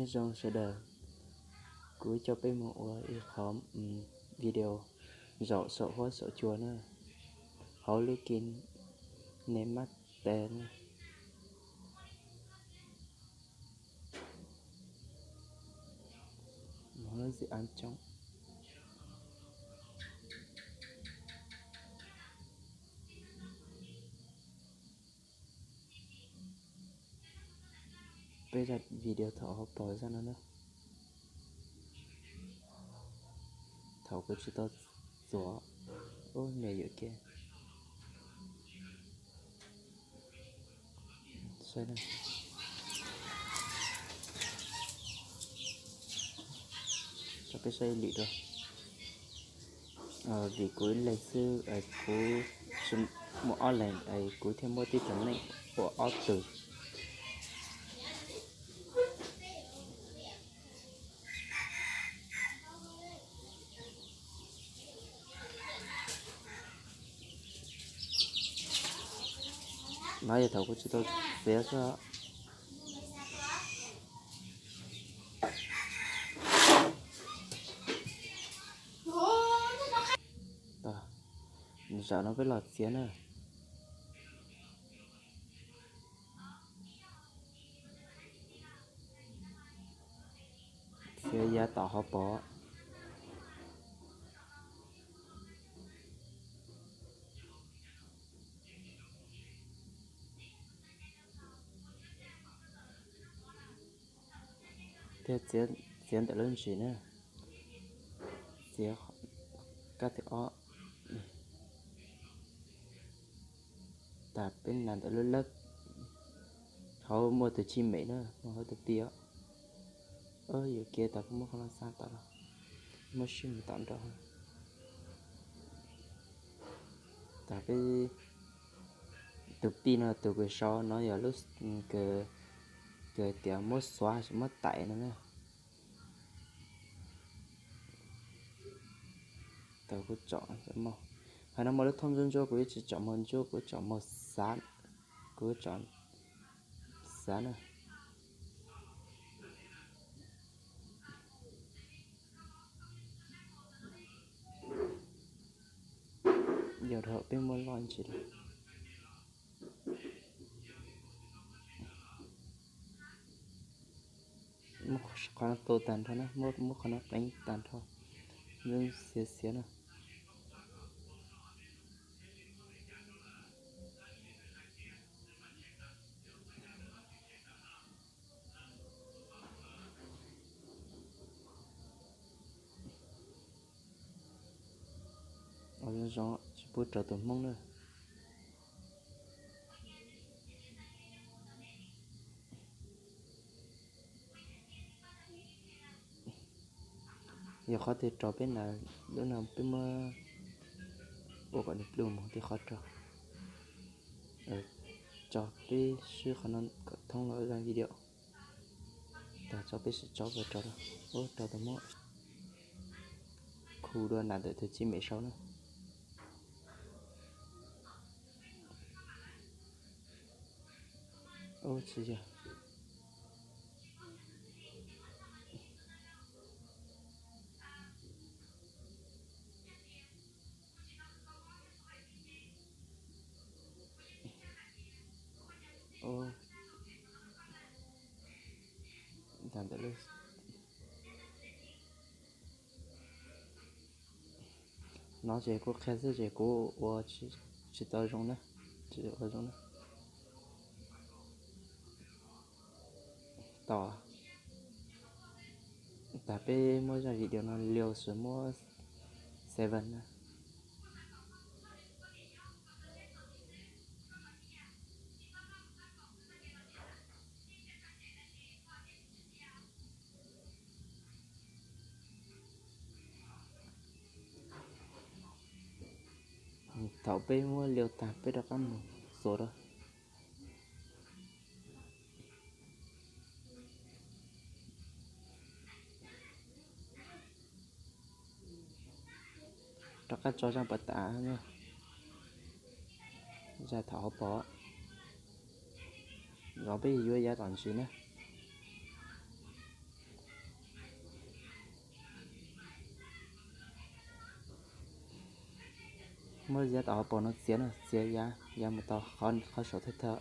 Nyob zoo sawv daws, kuv coj peb mus ua ib qho video zaum saum huab saum cua na, hauv lub KineMaster na. Mus lub zim av coob. Peb zaj video thaum hauv paus zaj no na. Thaum kuv tsis tau txuas, ub, me yuam kev. Saib na. Tso peb saib ib lwm dua. Vim kuv ib leeg xwb, kuv tsis muaj ob leeg, kuv thiaj muab tib tug neeg ua ob tug. No yog thaum kuv tsis tau txiav xwb. Zaum no peb los txiav na. Txiav yav tom hauv paus. Thiab txiav ntawm lub ntsis na, txiav kab thib ob. Tas peb nas ntawm lub lab, hauv muaj tus chij mem na, muaj hauv tus pij os. Yuam kev tas kuv muab qhov no xa tom los, muab sib mus tom nrho. Tas peb tus pij no tus kws sau no yog lub kws tias muab xuav muab taim no na. Tau kuv tsom, hais no mas lub thooj ntsuab ntsuab kuv yeej tsis tsom mos ntsuab, kuv tsom mos xav, kuv tsom xav na. Yog dhau peb muab loj ntsis lawm. Muab qhov no tu tag nrho na, muab qhov no pleev tag nrho, xiav xiav na. Ua zoo zoo tsis pub raug tus Hmoob na. Yog qhov twg raug peb nas lub no peb muab ua kom nws pluj mus tib qhov raug. Tso peb swb qhov no kom thoob los zaj video. Tag tso peb sim tso puas raug, ub raug tus Hmoob. Khu dua nas ntawm tus chij mem sau na. Ub tsis yog. Ntawm lub no ces kuv qhia xwb ces kuv ua tsis tau zoo na, tsis ua zoo na. Tau, tag peb muab zaj video no liu sis muab seven na. Thaum peb muab liu tag peb rov qab mus xuas rau. Rov qab tso zaj pov tas, zaj thaum hauv paus. Zov peb yuav yav tom ntsis na. Muab yav tom hauv paus no txiav na, txiav yav, yav mus tau qhov, qhov saum thawj thawj.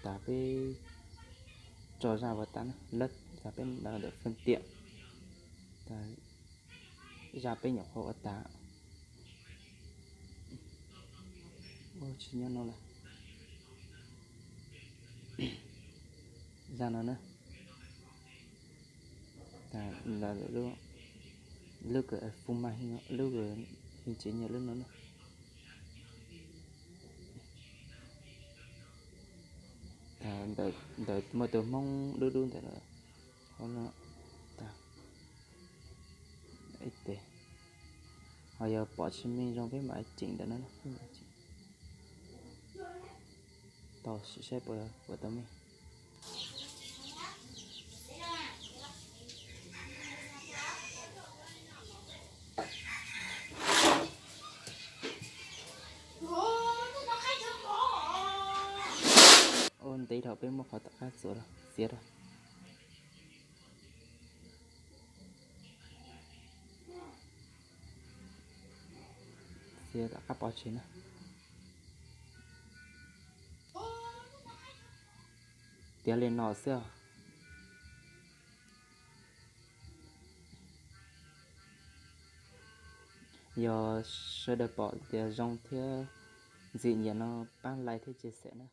Tas peb tso zaj ua tas na, lawv tas peb ntawm feej tiam, tas zaj peb nyuam qhuav ua tas. Tsis nyob no lawm. Zaj no na, tas lub, lub kws fub mag, lub kws tsev nyiaj lub no na. Ntawm tus Hmoob dub dub ntawd, ib tes, ho yog pom tsis meej zoo peb mam ceem ntawm no, tau sim saib puas tau meej. Ua ntej dhau peb muab qhov tom qab txuas txiav rau. Txiav tom qab pov tseg na. Tiav li no xwb os. Yog sawv daws pom tias zoo thiab ntxim nyiam no pab like thiab share na.